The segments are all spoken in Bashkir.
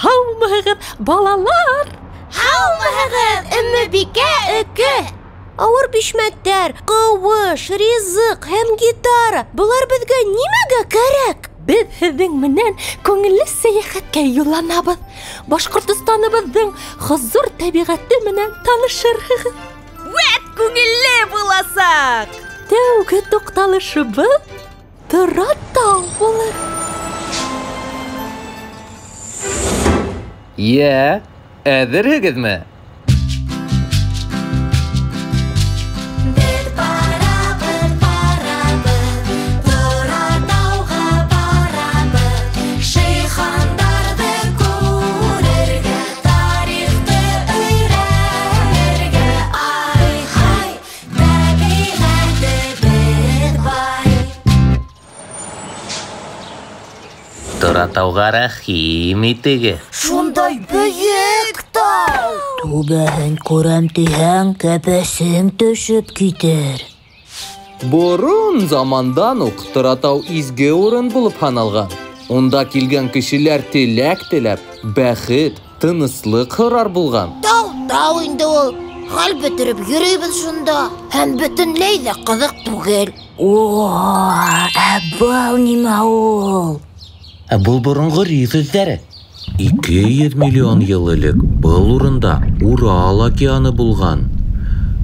Һаумыһығыҙ, балалар! Һаумыһығыҙ, Өммөбикә өкө! Ауыр бишмәттәр, ҡыуыш, ризыҡ һәм гитара. Былар беҙгә нимәгә кәрәк? Беҙ һеҙҙең менән күңелле сәйәхәткә юлланабыҙ. Башҡортостаныбыҙҙың хозур тәбиғәте менән танышырһығыҙ. Вәт күңелле буласаҡ! Тәүге туҡталышыбыҙ Торатау булыр. Йә, әҙерһегеҙме? Беҙ барабыҙ, барабыҙ, Торатауға барабыҙ. Шихандарҙы күрергә, тарихты өйрәнергә. Ай-һай, тәбиғәтебеҙ бай. Торатауға рәхим итегеҙ. Шундай бөйөк тау! Түбәһен күрәм тиһәң, кәпәсең төшөп китер. Борон замандан уҡ Торатау изге урын булып һаналған. Унда килгән кешеләр теләк теләп, бәхет, тыныслыҡ һорар булған. Тау, тау инде ул. Хәл бөтөрөп йөрөйбөҙ шунда. Һәм бөтөнләй ҙә ҡыҙыҡ түгел. О, ә был нимә ул? Ә был боронғо риф эҙҙәре. 200 миллион йыл элек был урында Урал океаны булған.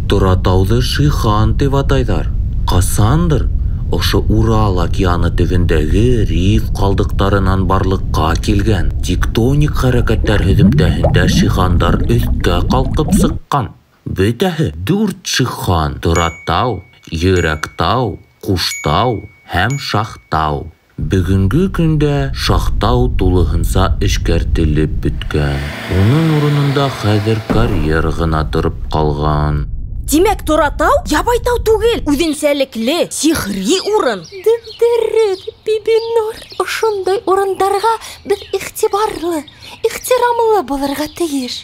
Торатауҙы Шихан тип атайҙар. Ҡасандыр ошо Урал океаны төбөндәге риф ҡалдыҡтарынан барлыҡҡа килгән тектоник хәрәкәттәр һөҙөмтәһендә шихандар өҫкә ҡалҡып сыҡҡан. Бөтәһе 4 шихан: Торатау, Йөрәктау, Ҡуштау һәм Шахтау. Бөгөнгө көндә Шахтау тулыһынса эшкәртелеп бөткән. Уның урынында хәҙер карьер ғына тороп ҡалған. Тимәк, Торатау ябай тау түгел, үҙенсәлекле, сихри урын. Дөп-дөрөҫ, Бибинур. Ошондай урындарға беҙ иғтибарлы, ихтирамлы булырға тейеш.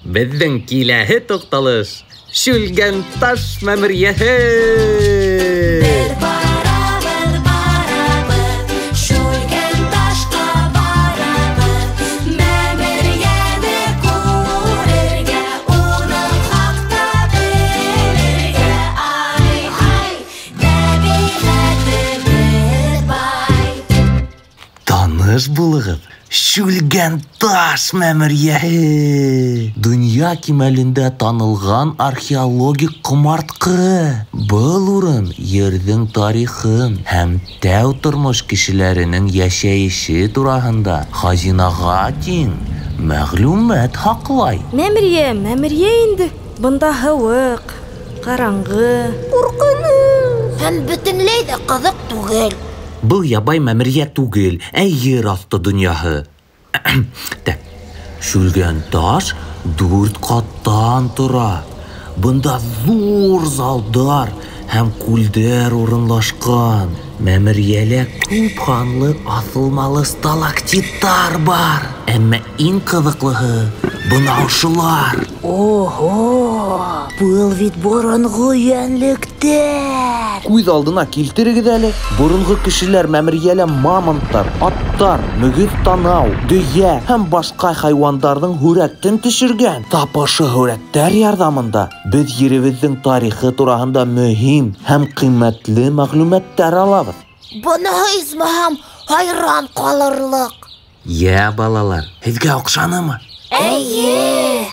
Беҙҙең киләһе туҡталыш Шүлгәнташ мәмерйәһе. Беҙ барабыҙ, барабыҙ, Шүлгәнташҡа барабыҙ. Мәмерйәне күрергә, уның хаҡта белергә. Ай-һай, тәбиғәтебеҙ бай. Таныш булығыҙ, Шүлгәнташ мәмерйәһе. Донъя кимәлендә танылған археологик ҡомартҡы. Был урын ерҙең тарихын һәм тәү тормош кешеләренең йәшәйеше тураһында хазинаға тиң мәғлүмәт һаҡлай. Мәмерйә, мәмерйә инде. Бында һыуыҡ, ҡараңғы, ҡурҡыныс. Һәм бөтөнләй ҙә ҡыҙыҡ түгел. Был ябай мәмерйә түгел, ә ер аҫты донъяһы. Тәк. Шүлгәнташ 4 ҡаттан тора. Бында ҙур залдар һәм күлдәр урынлашҡан. Мәмерйәлә күп һанлы аҫылмалы сталактиттар бар. Әммә иң ҡыҙыҡлыһы бына ошолар. Ого, был бит боронғо йәнлектәр. Күҙ алдына килтерегеҙ әле. Боронғо кешеләр мәмерйәлә мамонттар, аттар, мөгөҙ танау, дөйә һәм башҡа хайуандарҙың һүрәтен төшөргән. Тап ошо һүрәттәр ярҙамында беҙ еребеҙҙең тарихы тураһында мөһим һәм ҡиммәтле мәғлүмәттәр алабыҙ. Быныһы исмаһам хайран ҡалырлыҡ. Йә, балалар, һеҙгә оҡшанымы? Эйе.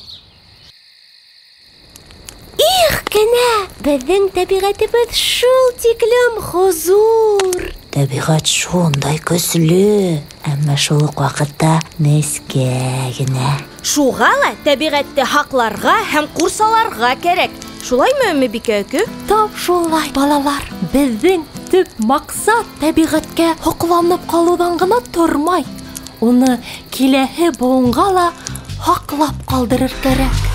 Их кенә, беҙҙең тәбиғәтебеҙ шул тиклем хозур. Тәбиғәт шундай көслө, әммә шул уҡ ваҡытта нескә генә. Шуға ла тәбиғәтте һаҡларға һәм ҡурсаларға кәрәк. Шулаймы, Өммөбикә өкө? Тап шулай, балалар. Беҙҙең төп маҡсат тәбиғәткә һоҡланып ҡалыуҙан ғына тормай. Уны киләһе быуынға ла һаҡлап ҡалдырыр кәрәк.